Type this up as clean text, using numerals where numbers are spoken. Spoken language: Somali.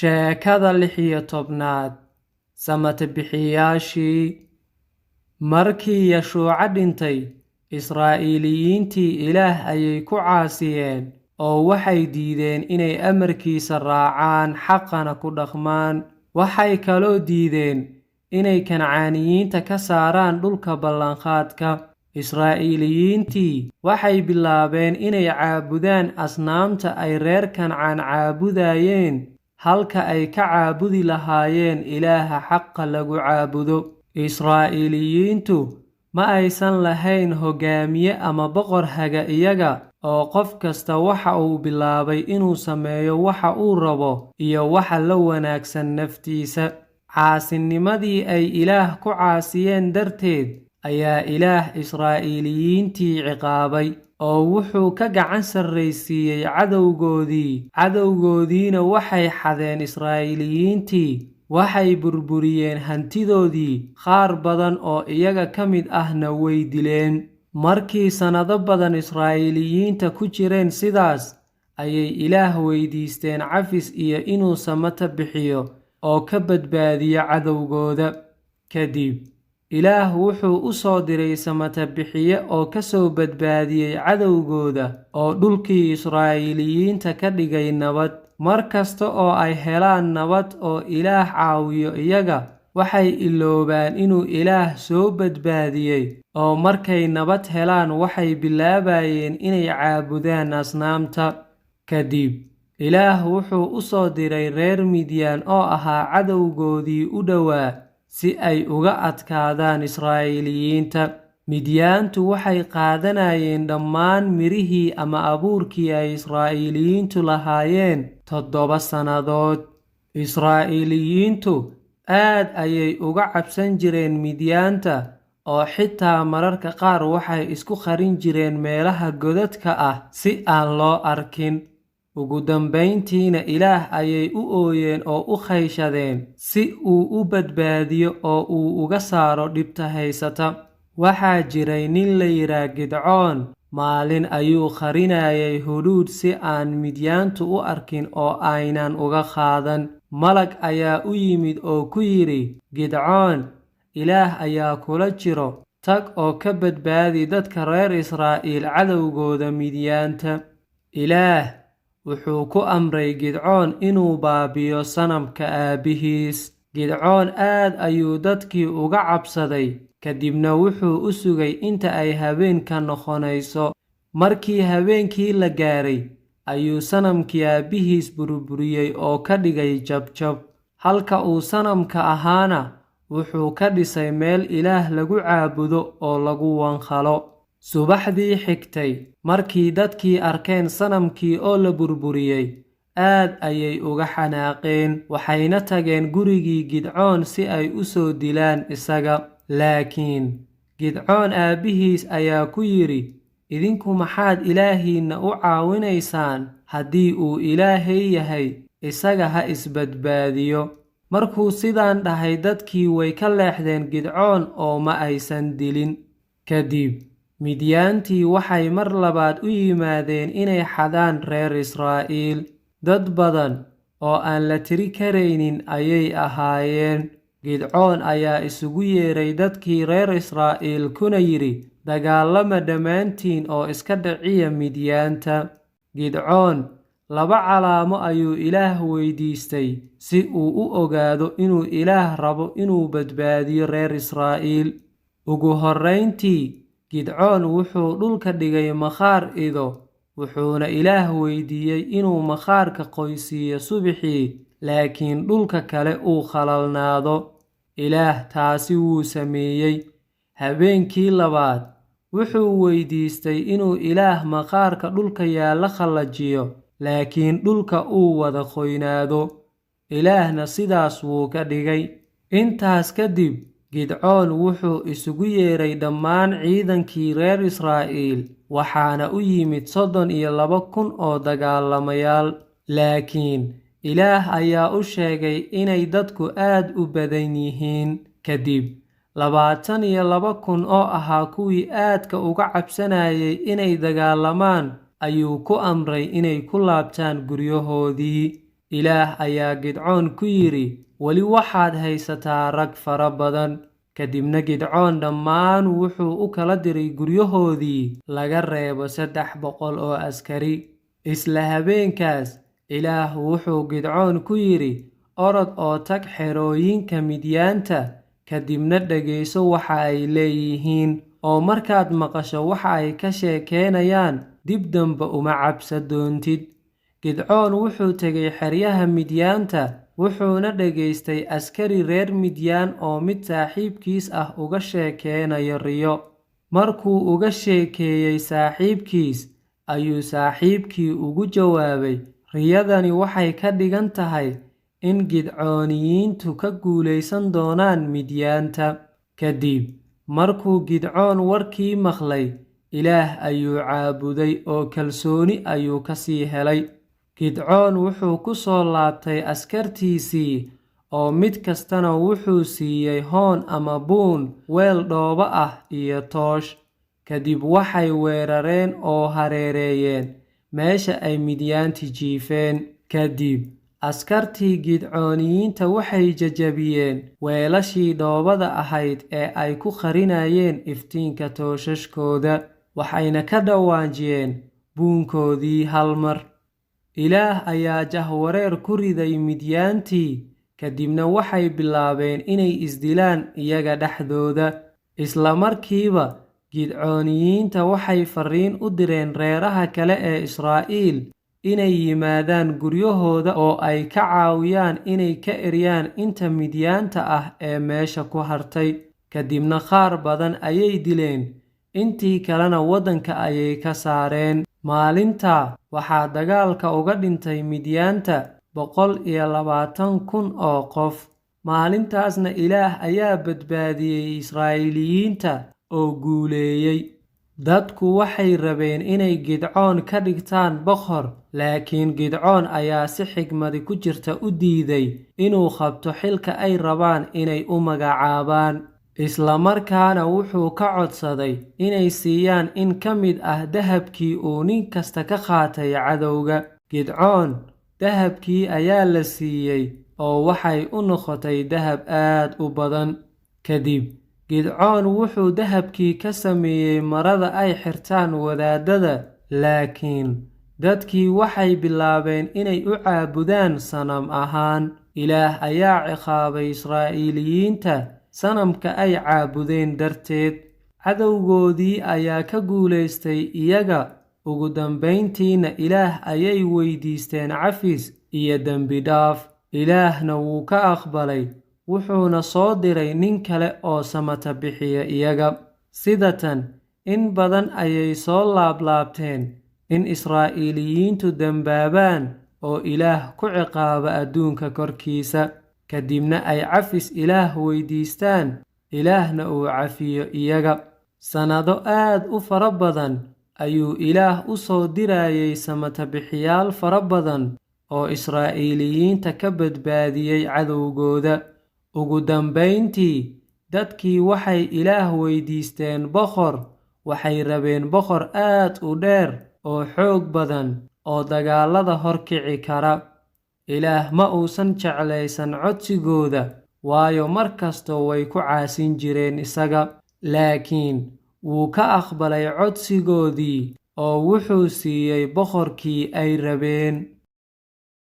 Sheekada 16aad. Samatabixiyaashii. Markii Yashuuca dhintay, Israa'iiliyiintii Ilaah ayay ku caasiyeen oo waxay diideen inay amarkiisa raacaan xaqana ku dhaqmaan. Waxay kaloo diideen inay Kancaaniyiinta ka saaraan dhulka ballanqaadka. Israa'iiliyiintii waxay bilaabeen inay caabudaan asnaamta ay reer Kancaan caabudayeen halka ay ka caabudi lahaayeen Ilaaha xaqa lagu caabudo. Israa'iiliyiintu ma aysan lahayn hoggaamiye ama boqor haga iyaga, oo qof kasta waxa uu bilaabay inuu sameeyo waxa uu rabo iyo waxa la wanaagsan naftiisa. Caasinimadii ay Ilaah ku caasiyeen darteed ayaa Ilaah Israa'iiliyiintii ciqaabay, oo wuxuu ka gacan sarraysiiyey cadowgoodii. Cadowgoodiina waxay xadeen Israa'iiliyiintii, waxay burburiyeen hantidoodii, qaar badan oo iyaga ka mid ahna way dileen. Markii sannado badan Israa'iiliyiinta ku jireen sidaas, ayay Ilaah weydiisteen cafis iyo inuu samata bixiyo oo ka badbaadiyo cadowgooda. Kadib, Ilaah wuxuu u soo diray samatabixiye oo ka soo badbaadiyey cadowgooda oo dhulkii Israa'iiliyiinta ka dhigay nabad. Mar kasta oo ay helaan nabad oo Ilaah caawiyo iyaga, waxay iloobaan inuu Ilaah soo badbaadiyey, oo markay nabad helaan waxay bilaabayeen inay caabudaan asnaamta. Kadib, Ilaah wuxuu u soo diray reer Midyaan oo ahaa cadowgoodii u dhowaa si ay uga adkaadaan Israa'iiliyiinta. Midyaantu waxay qaadanayeen dhammaan mirihii ama abuurkii ay Israa'iiliyiintu lahaayeen 7 sannadood. Israa'iiliyiintu aad ayay uga cabsan jireen Midyaanta, oo xitaa mararka qaar waxay isku qarin jireen meelaha godadka ah si aan loo arkin. Ugu dambayntiina Ilaah ayay u ooyeen oo u khayshadeen si uu u badbaadiyo oo uu uga saaro dhibta haysata. Waxaa jiray nin la yidhaa Gidcoon. Maalin ayuu qarinayay hadhuudh si aan Midyaantu u arkin oo aynan uga qaadan. Malag ayaa u yimid oo ku yidhi, Gidcoon, Ilaah ayaa kula jiro, tag oo ka badbaadi dadka reer Israa'iil cadowgooda Midyaanta. Ilaah wuxuu ku amray Gidcoon inuu baabi'iyo sanamka aabbihiis. Gidcoon aad ayuu dadkii uga cabsaday, kadibna wuxuu u sugay inta ay habeen ka noqonayso. Markii habeenkii la gaaray, ayuu sanamkii aabbihiis burburiyey oo ka dhigay jabjab. Halka uu sanamka ahaana wuxuu ka dhisay meel Ilaah lagu caabudo oo lagu wanqalo. Subaxdii xigtay, markii dadkii arkeen sanamkii oo la burburiyey, aad ayay uga xanaaqeen, waxayna tageen gurigii Gidcoon si ay u soo dilaan isaga. Laakiin Gidcoon aabbihiis ayaa ku yidhi, idinku maxaad Ilaahiinna u caawinaysaan? Haddii uu Ilaahay yahay, isaga ha isbadbaadiyo. Markuu sidaan dhahay, dadkii way ka leexdeen Gidcoon oo ma aysan dilin. Kadib, Midyaantii waxay mar labaad u yimaadeen inay xadaan reer Israa'iil. Dad badan oo aan la tiri karaynin ayay ahaayeen. Gidcoon ayaa isugu yeeray dadkii reer Israa'iil kuna yidhi, dagaalama dhammaantiin oo iska dhiciya Midyaanta. Gidcoon 2 calaamo ayuu Ilaah weydiistay si uu u ogaado inuu Ilaah rabo inuu badbaadiyo reer Israa'iil. Ugu horrayntii, Gidcoon wuxuu dhulka dhigay maqaar ido, wuxuuna Ilaah weydiiyey inuu maqaarka qoysiiyo subaxii, laakiin dhulka kale uu qalalnaado. Ilaah taasi wuu sameeyey. Habeenkii labaad, wuxuu weydiistay inuu Ilaah maqaarka dhulka yaalla qallajiyo, laakiin dhulka uu wada qoynaado. Ilaahna sidaas wuu ka dhigay. Intaas kadib, Gidcoon wuxuu isugu yeeray dhammaan ciidankii reer Israa'iil, waxaana u yimid 32,000 oo dagaalamayaal. Laakiin Ilaah ayaa u sheegay inay dadku aad u badan yihiin. Kadib, 22,000 oo ahaa kuwii aadka uga cabsanayay inay dagaalamaan ayuu ku amray inay ku laabtaan guryahoodii. Ilaah ayaa Gidcoon ku yidhi, "Weli waxaad haysataa rag fara badan." Kadibna Gidcoon dhammaan wuxuu u kala diray guryahoodii, laga reebo 300 oo askari. Isla habeenkaas, Ilaah wuxuu Gidcoon ku yidhi, "Orod oo tag xerooyinka Midyaanta, kadibna dhegayso waxa ay leeyihiin, oo markaad maqasho waxa ay ka sheekeynayaan, dib dambe uma cabsan doontid." Gidcoon wuxuu tegay xeryaha Midyaanta, wuxuuna dhegaystay askari reer Midyaan oo mid saaxiibkiis ah uga sheekeynaya riyo. Markuu uga sheekeeyay saaxiibkiis, ayuu saaxiibkii ugu jawaabay, "Riyadani waxay ka dhigan tahay in Gidcooniyiintu ka guuleysan doonaan Midyaanta." Kadib markuu Gidcoon warkii maqlay, Ilaah ayuu caabuday oo kalsooni ayuu ka sii helay. Gidcoon wuxuu ku soo laabtay askartiisii, oo mid kastana wuxuu siiyay hoon ama buun, weel dhoobo ah iyo toosh. Kadib waxay weerareen oo hareereeyeen meesha ay Midyaanti jiifeen. Kadib askartii Gidcooniyiinta waxay jajabiyeen weelashii dhoobada ahayd ee ay ku qarinayeen iftiinka tooshashkooda, waxayna ka dhawaajiyeen buunkoodii hal mar. Ilaah ayaa jahwareer ku riday Midyaantii, kadibna waxay bilaabeen inay isdilaan iyaga dhexdooda. Isla markiiba Gidcooniyiinta waxay fariin u direen reeraha kale ee Israa'iil inay yimaadaan guryahooda oo ay ka caawiyaan inay ka eryaan inta Midyaanta ah ee meesha ku hartay. Kadibna qaar badan ayay dileen, intii kalena waddanka ayay ka saareen. Maalintaa waxaa dagaalka uga dhintay Midyaanta 120,000 oo qof. Maalintaasna Ilaah ayaa badbaadiyey Israa'iiliyiinta oo guuleeyay. Dadku waxay rabeen inay Gidcoon ka dhigtaan boqor, laakiin Gidcoon ayaa si xigmadi ku jirta u diiday inuu qabto xilka ay rabaan inay u magacaabaan. Isla markaana wuxuu ka codsaday inay siiyaan in ka mid ah dahabkii uu nin kasta ka qaatay cadowga. Gidcoon dahabkii ayaa la siiyey, oo waxay u noqotay dahab aad u badan. Kadib Gidcoon wuxuu dahabkii ka sameeyey marada ay xirtaan wadaadada, laakiin dadkii waxay bilaabeen inay u caabudaan sanam ahaan. Ilaah ayaa ciqaabay Israa'iiliyiinta sanamka ay caabudeen darteed. Cadowgoodii ayaa ka guulaystay iyaga, ugu dambayntiina Ilaah ayay weydiisteen cafis iyo dembi dhaaf. Ilaahna wuu ka aqbalay, wuxuuna soo diray nin kale oo samata bixiya iyaga. Sidatan in badan ayay soo laablaabteen in Israa'iiliyiintu dembaabaan oo Ilaah ku ciqaabo adduunka korkiisa, kadibna ay cafis Ilaah weydiistaan, Ilaahna uu cafiyo iyaga. Sannado aad u fara badan ayuu Ilaah u soo dirayay samatabixiyaal fara badan oo Israa'iiliyiinta ka badbaadiyey cadowgooda. Ugu dambayntii, dadkii waxay Ilaah weydiisteen boqor. Waxay rabeen boqor aad u dheer oo xoog badan oo dagaalada hor kici kara. Ilaah ma uusan jeclaysan codsigooda, waayo mar kasta way ku caasin jireen isaga. Laakiin wuu ka aqbalay codsigoodii oo wuxuu siiyey boqorkii ay rabeen.